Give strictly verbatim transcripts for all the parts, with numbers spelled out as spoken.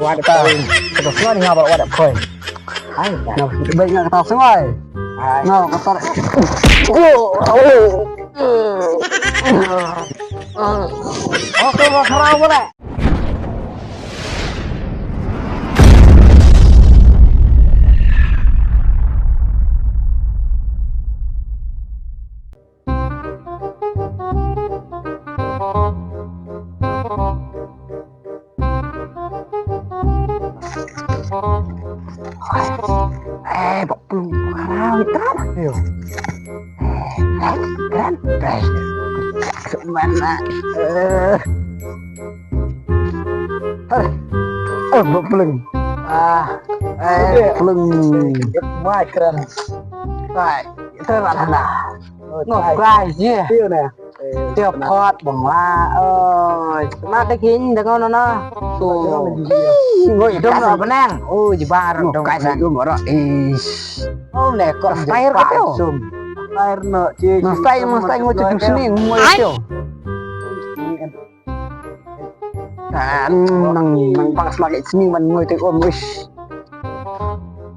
Wad ta. Ka sngewbha nga ba wad ta phone. Ai, nga ba nga ka ta sngewbha. Ai. Nga ka ta. Okay, ba khara ba. Eh, bok plung, parau, kan? Ayo. Eh, kan? Kan? Eh, mana? Eh. Hai. Eh, bok plung. Ah, eh, plung. Mai keren. Hai, itu mana? Ngok kai je. Iyo ne. Tio phot bang la. Oi, ma te kin dang ono na. So. Ngoi dong lo benang. Oh, jibar dong kai sa dum ora. Is. Oh, ne ko fire ko tio. Fire no. Mas tai mas tai ngoi tu sini ngoi tio. Nang nang pas lagi sini man ngoi tio om is.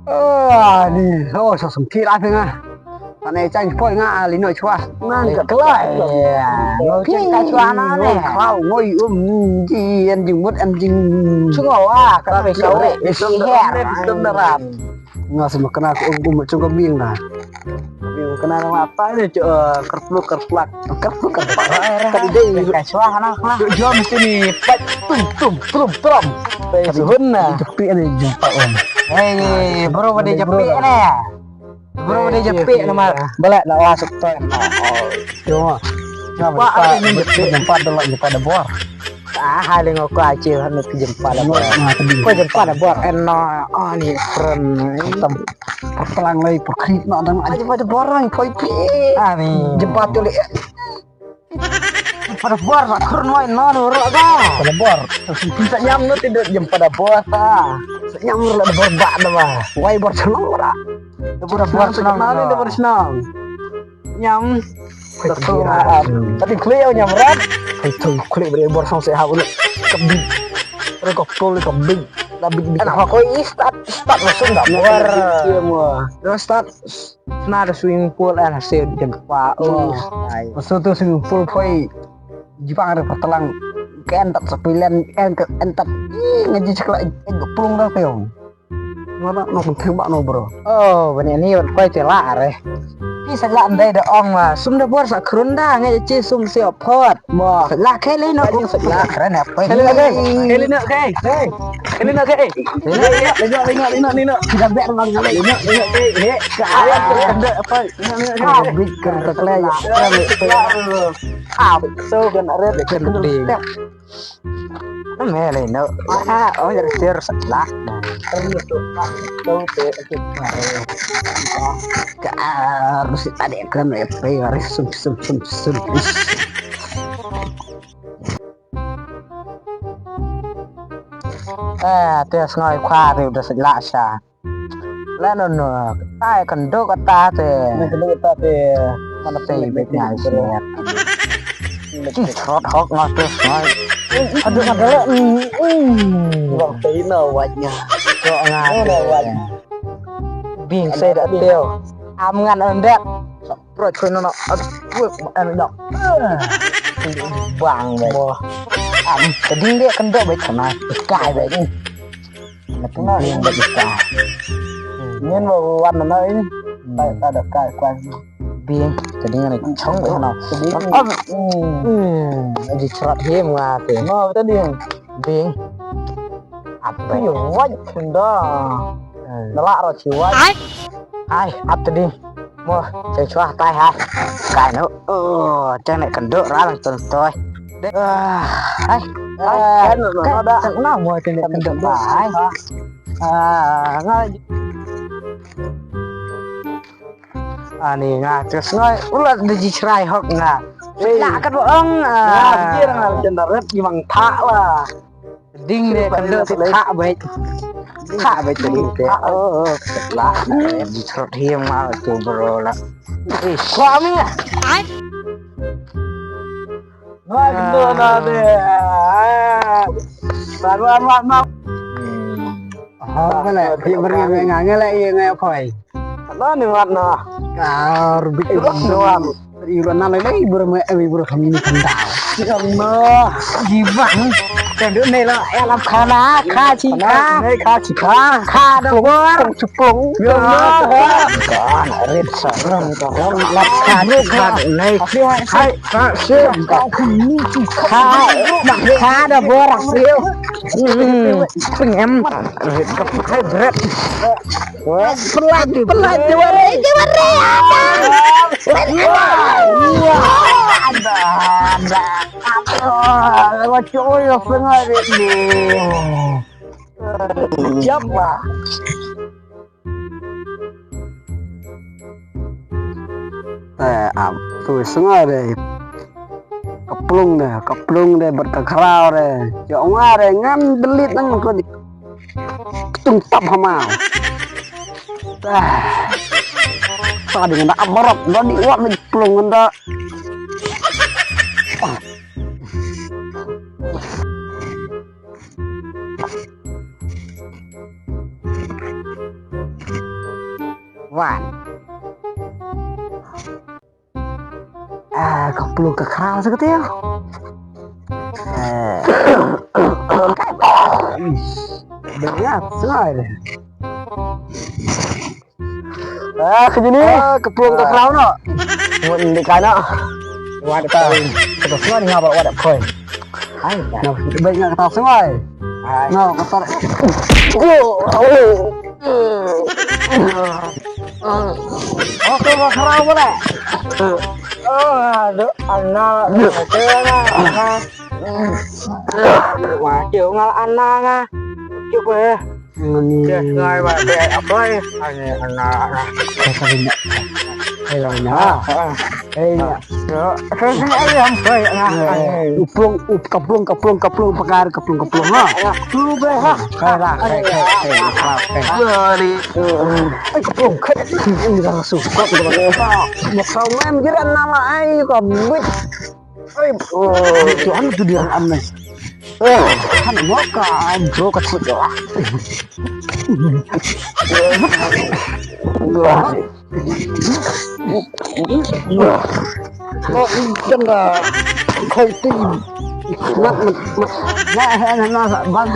Ah, ni, oh, sa sum ti la phe nga. Ane chang poi nga li no chwa. Nang ka klai. Ngo chang ka chwa na ne. Khau ngoi um ji en jing mut en jing. Chungo wa ka pe ka re. Tum da ram. Nga sum kana ko um um chung ka bing na. Bing kana na apa ne cho kerpluk kerplak. Kerpluk kerplak. Ka dei ka chwa na. Jom sini pat tum tum trum trum. Pe suhun na. Jepi ne jumpa om. Hei, bro, ba dei jepi ne. Bro, ba dei jepi namar. Bala na la suk toy. Yo. Ba ada ni jepi. Jumpa da la jumpa da bor. Ah, hai le ngok ka chi han ni jumpa da bor. Ko jumpa da bor en no. Ah, ni friend. Tam. Pertelang lai perkrit no dang. Aja pada bor ang poi pi. Ah, ni. Jumpa tu le. Pada bor sa khur noi no no ro ga. Pada bor. Sa nyam no ti dot jem pada bor sa. Sa nyam ro la bor ba da ba. Wai bor senang ora. Pada bor senang ni pada bor senang. Nyam. Tapi klik nyam rat. Itu klik beri bor sang sehat ulit. Kebit. Pada ko kol kebit. Kebit. Ana ko istat istat masuk enggak bor. Dah start. Sna da swimming pool en hase jempa. Oh, ai. Masu tu swimming pool poi. Jipang ada patalang. Ken tak sepilen, ken ke entak. Ih, ngaji sekala eh, plung dah peong. Ngora no penting bak no, bro. Oh, bani ni wat koi tela are. Ni sa la ndai da ong ma. Sum da bor sa krun da ngai chi sum si opot. Mo. La kai le no. La kren apa? Kai le no kai. Kai le no kai. Kai le no kai. Lino, lino, lino, lino, lino. Kita ber bang kali. Lino, lino kai. He. Ka ayat tu kena apa? Lino, lino kai. Abik kereta kelai. Abik so kan ada kereta. Mele no. Ah, oh, jadi terus lah. Ka harus tadi kan apa? Harus sum sum sum sum. Eh, te sngai khwa te da sla sha. La no no. Tai kan do ka ta te. Kan do ka ta te. Mana te be nya sne. Ti trot hok nga te sngai. Aduh, ada le. Bang te no wajnya. Ko nga. No wajnya. Bing se da teo. Am ngan endet. Roi koi no no. Aduh, weh, ano no. Bang bai. Am, keding dia kendok bai kena. Ikai bai ni. Kena yang bai ikai. Nyen mo wan no ini. Bai pada kai kwan. Bing, keding ni chong bai no. Keding. Am. Hmm, di cerat him ngate. No, keding. Bing. Ap yo wai kunda. Nala ro chi wai. Ai, ap tadi. Mo, chai chwa tai ha. Kai no. Oh, chang ne kendo ra lang ton toi. Ai, ai, no no da. Na mo chang ne kendo ai. Ah, nga. Ani nga terus ngai ulat de ji chrai hok nga. La ka do ong. Nga ji rang al jendar rep ji mang tha la. Ding de kendo si tha bai. Tha bai tu ding te. Oh, la. Di trot hiam ma tu bro la. Eh, suami ah. Wah, gitu na de. Ah. Baru amat mau. Oh, boleh. Dia beri ngai ngai ngai lagi ngai apa? Ano ni wat na? Kar bik. Iwan doang. Iwan na lai lai bro me eh bro kami ni kandau. Ya Allah, gibang. Kan duk ni lah ya lam khana kha chi kha. Ni kha chi kha. Kha da bor. Chupung. Ya Allah. Kan rit sarang ka hong lap khana kha ni. Hai kha si. Kha kha da bor si. Hmm. Pengem. Rit ka hai bret. Pelat, pelat, dia warai, dia warai, ada. Ada, ada. Apa? Macam orang setengah ni. Siapa? Eh, am, tu setengah deh. Ka plung deh, ka plung deh, bad ka khraw deh. Jong nga deh, ngan delete nang ko. Tung tap hama. Ah. Sa ding da amarap da di wak ni plung da. Wan. Ah, ka plung ka khraw sa kata. Eh. Dengar, suai deh. Ah, ka jini. Ah, ka plung ka khraw no. Mun di kana. Wad ka. Ka suai ngapa wad ka. Ai. No, baik ngapa suai. Ai. No, kata. Oh, oh. Oke, bakra boleh. Oh, aduh, anak, anak, anak. Wah, dia ngal anak ah. Cuba ya. Ini. Dia ngai ba be apa ya? Ani anak, anak. Kata benda. Hello, nah. Ah, ah. Eh, ya. Yo, saya sini aja sampai. Nah, eh, uplung, up, kaplung, kaplung, kaplung, pagar, kaplung, kaplung, ha. Tu be, ha. Kai lah, kai, kai, kai, kai, kai. Beri. Eh, kaplung, kai. Ini dah suka, gitu. Mau kau main jiran nama ai, kau buat. Ai, oh, tu anu tu dia aneh. Eh, kan mau kan, bro, kat foot lah. Mat, mat, mat. Nah, nah, nah, nah, bang.